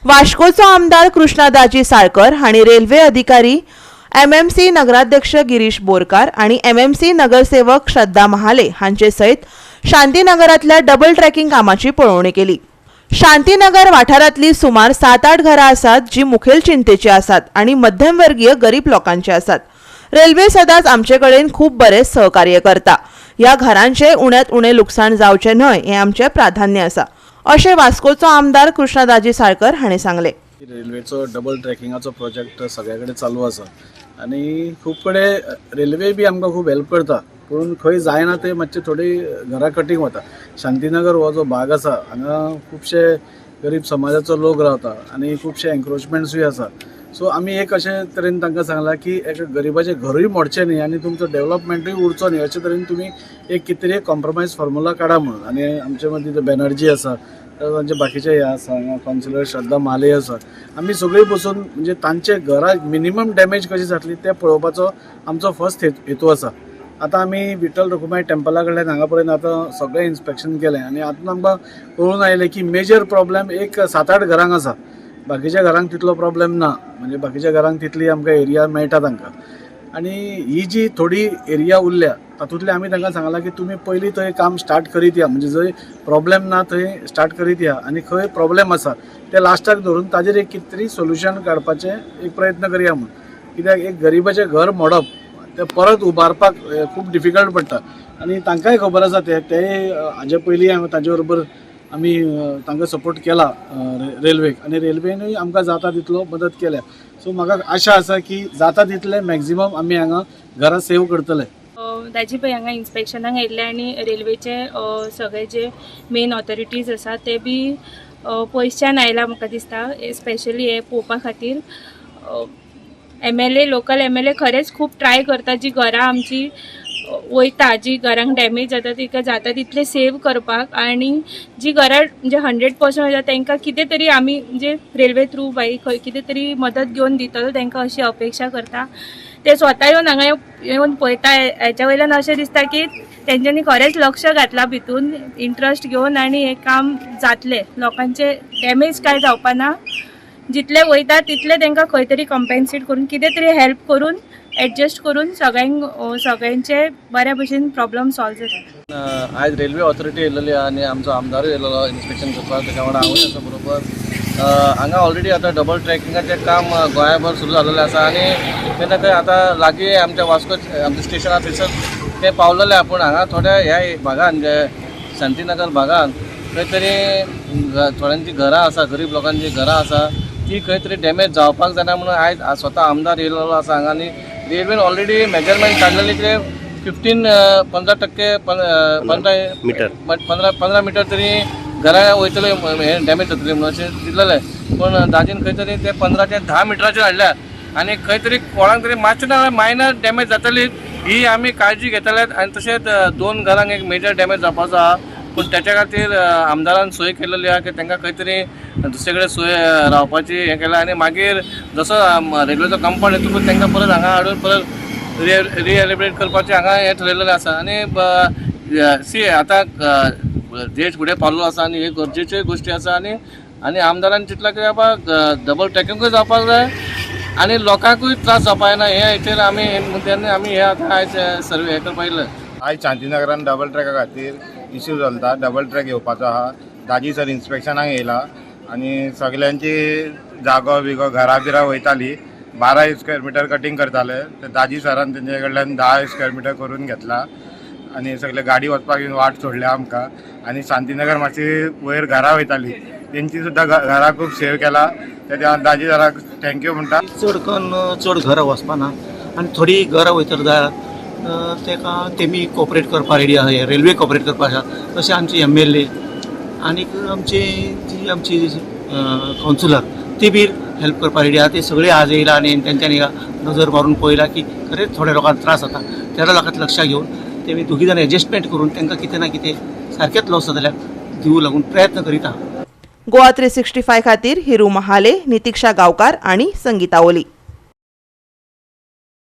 वास्कोचो आमदार कृष्णा दाजी साळकर हांणी रेल्वे अधिकारी, एमएमसी नगराध्यक्ष गिरीश बोरकार आनी एमएमसी नगरसेवक श्रद्धा महाले हांचे सयत शांतीनगरांतल्या डबल ट्रॅकिंग कामाची पळोवणी केली. शांतीनगर वाठारांतली सुमार सात आठ घरां आसात जी मुखेल चिंतेची आसात आनी मध्यमवर्गीय गरीब लोकांची आसात. रेल्वे सदांच आमचे कडेन खूब बरें सहकार्य करता. ह्या घरांचे उण्यांत उणें लुकसाण जावचें न्हय हें आमचें प्राधान्य आसा, अशें वास्कोचो आमदार कृष्णा दाजी साळकर हांणी सांगलें. रेल्वेचो डबल ट्रॅकिंगाचो प्रोजेक्ट सगळ्या कडेन चालू आसा आनी खूब कडेन रेल्वे बी आमकां खूब हेल्प करता, पूण खंय जायना ते मातशे थोडी घरां कटींग वता. शांतीनगर हो जो भाग आसा, हांगा खुबशे गरीब समाजाचो लोक रावता आनी खुबशे एन्क्रोचमेंट्सूय आसा. सो आमी एक अशे तरेन तांकां सांगलां की एका गरिबाचें घरूय मोडचें न्ही आनी तुमचो डेवलपमेंटूय उरचो न्ही, अशे तरेन तुमी एक कितें तरी कॉम्प्रोमायज फॉर्मुला काडा म्हणून. आनी आमचे मदीं ते बॅनर्जी आसा, तांचे बाकीचे हे आसा, हांगा कावन्सिलर श्रद्धा माले आसा. आमी सगळीं बसून म्हणजे तांचे घराक मिनिमम डॅमेज कशी जातली तें पळोवपाचो आमचो फर्स्ट हेतू आसा. आतां आमी विठ्ठल रखुमाई टेम्पला कडल्यान हांगा पर्यंत आतां सगळें इन्स्पेक्शन केलें आनी आतां आमकां कळून आयलें की मेजर प्रॉब्लेम एक सात आठ घरांक आसा. बाकीच्या घरांक तितलो प्रॉब्लेम ना, म्हणजे बाकीच्या घरांक तितली आमकां एरिया मेळटा तांकां. आनी ही जी थोडी एरिया उरल्या, तातूंतले आमी तांकां सांगलां की तुमी पयलीं थंय काम स्टार्ट करीत या, म्हणजे जंय प्रॉब्लेम ना थंय स्टार्ट करीत या आनी खंय प्रॉब्लेम आसा ते लास्टाक धरून ताजेर एक कितें तरी सोल्युशन काडपाचें एक प्रयत्न करया म्हूण. कित्याक एक गरिबाचें घर मोडप, तें परत उबारपाक खूब डिफिकल्ट पडटा आनी तांकांय खबर आसा. ते तेय हाजे पयलीं हांवें तांचे बरोबर आमी तांकां सपोर्ट केला रेल्वेक आनी रेल्वेनूय आमकां जाता तितलो मदत केल्या. सो म्हाका आशा आसा की जाता तितले मॅक्झिमम आमी हांगा घरां सेव करतले. दाजी भाई हांगा इन्स्पेक्शनाक आयिल्ले आनी रेल्वेचे सगळे जे मेन ऑथॉरिटीज आसा ते बी पयसच्यान आयला म्हाका दिसता, स्पेशली हे पळोवपा खातीर. एमएलए, लोकल एमएलए खरेंच खूब ट्राय करता, जी घरां आमची वयता, जी घरांक डॅमेज जाता, तिका जाता तितले सेव करपाक आनी जी घरां म्हणजे 100% वयता तांकां कितें तरी आमी म्हणजे रेल्वे थ्रू बाई खंय कितें तरी मदत घेवन दितलो तांकां अशी अपेक्षा करता. ते स्वता येवन हांगा येवन पळयता, हेच्या वयल्यान अशें दिसता की तेंच्यांनी खरेंच लक्ष घातलां भितून इंट्रस्ट घेवन आनी हें काम जातलें. लोकांचे डॅमेज कांय जावपा ना, जितले वयता तितले तांकां खंय तरी कॉम्पेन्सेट करून, कितें तरी हेल्प करून, एडजस्ट करून सगळ्यांक सगळ्यांचे बऱ्या भशेन प्रॉब्लम सॉल्व जाता. आयज रेल्वे ऑथॉरिटी येयलेली आहा आनी आमचो आमदारूय येयलेलो इन्स्पेक्शन करपाक. तेच्या वांगडा हांवूय आसा बरोबर. हांगा ऑलरेडी आतां डबल ट्रॅकिंगाचें काम गोंयाभर सुरू जालेलें आसा आनी तेन्ना थंय आतां लागीं आमच्या वास्को आमचें स्टेशन आहा थंयसर तें पावलेलें आहा. पूण हांगा थोड्या ह्या भागान, जे शांतीनगर भागान खंय तरी थोड्यांची घरां आसा, गरीब लोकांची घरां आसा, ती खंय तरी डॅमेज जावपाक जायना म्हणून आयज स्वता आमदार येयलेलो आसा हांगा. आनी रेल्वेन ऑलरेडी मेजरमेंट काडलेलें कितें 15 15%, 15 मिटर. 15 15 मिटर तरी घरां वयतले, हें डॅमेज जातली म्हणून अशें दिलेलें. पूण दाजीन खंय तरी ते 15 ते 10 मिटराचेर हाडल्या आनी खंय तरी कोणाक तरी मातशें ना मायनर डॅमेज जातली ही आमी काळजी घेतले. आनी तशेंच दोन घरांक एक मेजर डॅमेज जावपाचो आहा, पूण तेच्या खातीर आमदारान सोय केलेली आहा की तांकां खंय तरी दुसरे कडेन सोय रावपाची हें केलां. आनी मागीर जसो रेल्वेचो कंपाउंड येतकूच तांकां परत हांगा हाडून परत रिहेबिलिटेट करपाचें हांगा हें ठरयलेलें आसा. आनी सी, आतां देश फुडें पावलो आसा आनी हे गरजेच्यो गोश्टी आसा. आनी आनी आमदारान चिंतलां की बाबा डबल ट्रॅकिंगूय जावपाक जाय आनी लोकांकूय त्रास जावपाक जायना, हे हेचेर आमी हे मुद्द्यान आमी हे आतां आयज सर्वे हे करपाक येयले. आयज शांतीनगरान डबल ट्रॅका खातीर इश्यू चलता. डबल ट्रॅक येवपाचो आहा. दाजी सर इन्स्पेक्शनाक येयला आनी सगल्यांची जागो बिगो घरां बिरां वयताली. 12 स्क्वेअर मिटर कटींग करताले, ते दाजी सरान तेंचे कडल्यान 10 स्क्वेअर मिटर करून घेतला आनी सगळे गाडी वचपाक वाट सोडल्या आमकां. आनी शांतीनगर मातशी वयर घरां वयताली, तेंची सुद्दां घरां खूब सेव केला. तेच्या दाजी सराक thank you म्हणटा. चड कन्न चड घरां वचपाना आनी थोडीं घरां वयतर जाल्यार तेका तेमी कॉपरेट करपाक रेडी आसा, रेल्वे कॉपरेट करपाक आसा. तशें आमचे एमएलए आनीक आमची जी आमची कावन्सिलर ती बी हेल्प करपाक रेडी आसा. ते सगळे आज येयला आनी तेंच्यांनी नजर मारून पळयला की खरेंच थोड्या लोकांक त्रास जाता. त्या लोकांक लक्षात घेवन तेमी दोगी जाण एडजस्टमेंट करून तांकां कितें ना कितें सारकेंच लॉस जाता जाल्यार दिवूं लागून प्रयत्न करीत आहा. गोवा 365 खातीर हिरू महाले, नितिक्षा गांवकार आणि संगीता ओली.